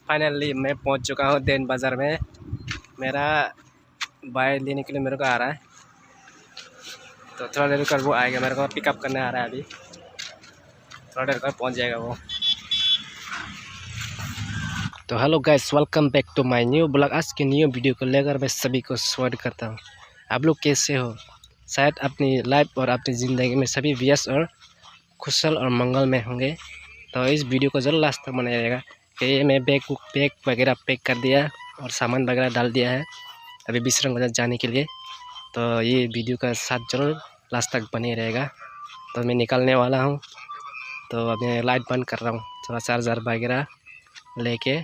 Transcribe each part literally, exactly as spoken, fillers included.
फाइनली मैं पहुंच चुका हूँ देन बाजार में। मेरा भाई लेने के लिए मेरे को आ रहा है, तो थोड़ा देर रुक कर वो आएगा, मेरे को पिकअप करने आ रहा है अभी। थोड़ा देर में पहुंच जाएगा वो। तो hello guys, welcome back to my new vlog। आज के न्यू वीडियो को लेकर मैं सभी को स्वागत करता हूँ। आप लोग कैसे हो? शायद अपनी लाइफ और अपनी ज़िंदगी में सभी व्यस्त और कुशल और मंगल में होंगे। तो इस वीडियो को जरूर लास्ट तक बनाइएगा। ये मैं बैग, बैग वगैरह पैक कर दिया और सामान वगैरह डाल दिया है अभी विश्राम गंज जाने के लिए। तो ये वीडियो का साथ जरूर लास्ट तक बने रहेगा। तो मैं निकलने वाला हूँ, तो अभी मैं लाइट बंद कर रहा हूँ, थोड़ा चार्जर वगैरह लेके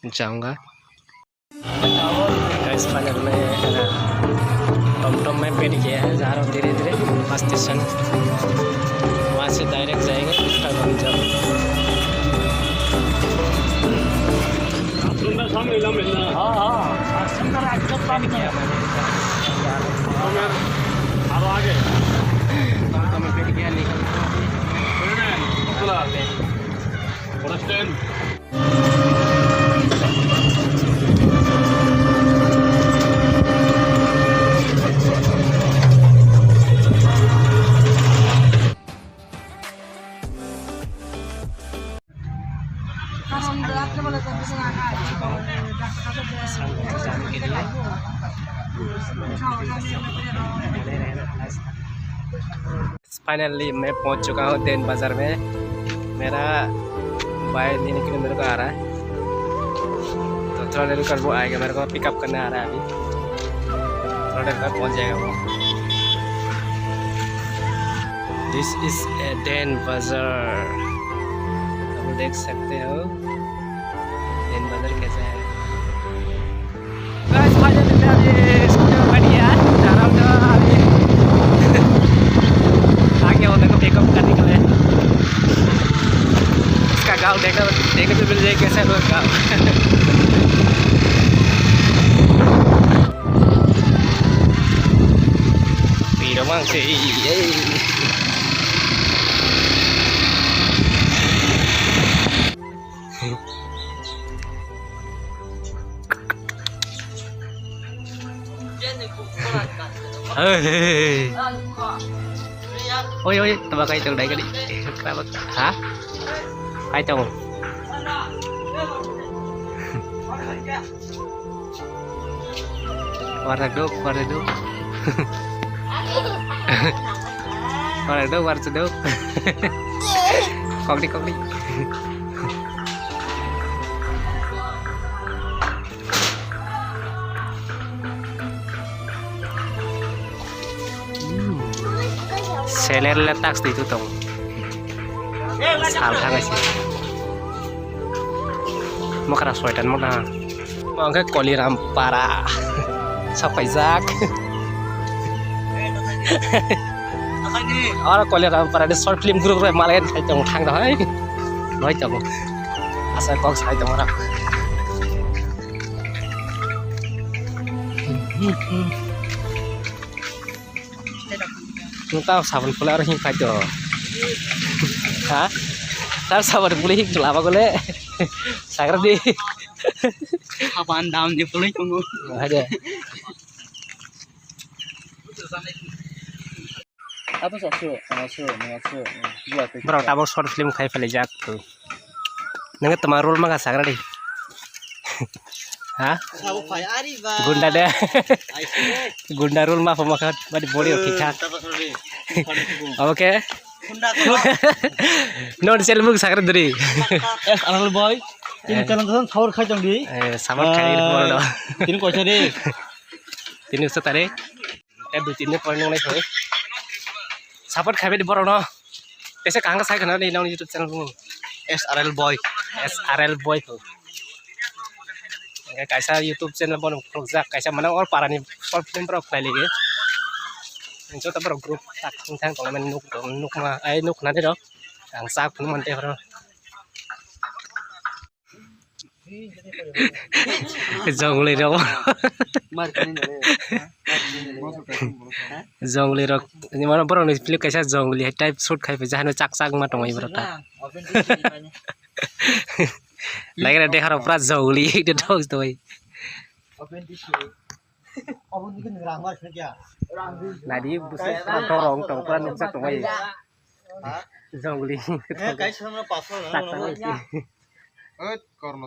जाऊँगा। गाइस, फाइनल में, अ, टमटम में बैठ गया है, जा रहा हूँ धीरे धीरे बस स्टेशन, वहाँ से डायरेक्ट जाएंगे विश्राम गंज। हाँ, हाँ। अब आगे। टमटम में बैठ गया, निकल। थोड़ा स्टैंड। फाइनली मैं पहुंच चुका हूँ देन बाजार में। मेरा भाई लेने के लिए मेरे को आ रहा है, तो थोड़ा देर रुक कर वो आएगा, मेरे को पिकअप करने आ रहा है अभी। थोड़ा देर में पहुंच जाएगा वो। This is a देन बाजार, आप देख सकते हो देन बाजार कैसा है। गाइस, फाइनली मैं अभी स्कूटी में बैठ गया, जा रहा हूँ तो अभी आगे होने को पिकअप करने के लिए। इसका गाँव देखने, देखने को मिल जाए कैसा है वो गाँव। Piro mang se, ei. Hey. Oi, oi, tama kai tong dai kali. Ha? Kai tong. Warna dok, warna dok. Warna dok, warna dok. Kokdi, kokdi. Seler le tax di tu tong. Sal thang asi. Mokra soitan mokra. Mangke Koliram para. Sapaijak. Oro Koliram para ni short film group rok malai khai tong thang dahai. Noi tong. Asa kok sai tong ora. Nung tao sabun pula aro hing khai to. Ha? Tar sabun pula hing lama gole. Sagra di. Saban dam ni pula tongo. Ada. Apa sih, asu, asu, asu, asu. Borok tabok short film khai phalai jak. Nang tama role ma sagra di. Ha? Gunda de. Gunda role ma pha ma kha, badi body okay kha. Okay. Non self book sagra duri. Yes, Anal boy. Tini channel thon saur khai tong di. Eh, sabar khai bol do. Tini koisa di. Tini usa tare. Eh, dui tin din pore nung nai thoi. Support khai bai di borok no. Tesa kaham khe sai khna ni nang YouTube channel bung. S R L boy. S R L boy ko. Kaisa YouTube channel bono khulukjak, kaisa mane or parani short film borok khlai ligi. Joto borok group tak thang thang tongmani nuk, nuk ma, ai nuk nani rok. Ang sak phung mante horo. Jongli rok. Jongli rok. Ini mana borok ni film kaisa jongli hai type shoot khai phaijak, hano chak chak ma tongo borok ta. Naikhe de haro pura jogli de dog toi. Nadi busi pura dorong tong pura nukjak tong ai. Jogli. Tak tang ai.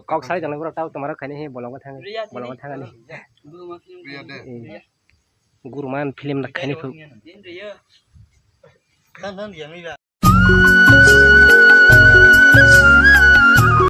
Kok sai jang pura tau tomar khaini he bolong thang bolong thang ani. Guruman film nak khaini phu.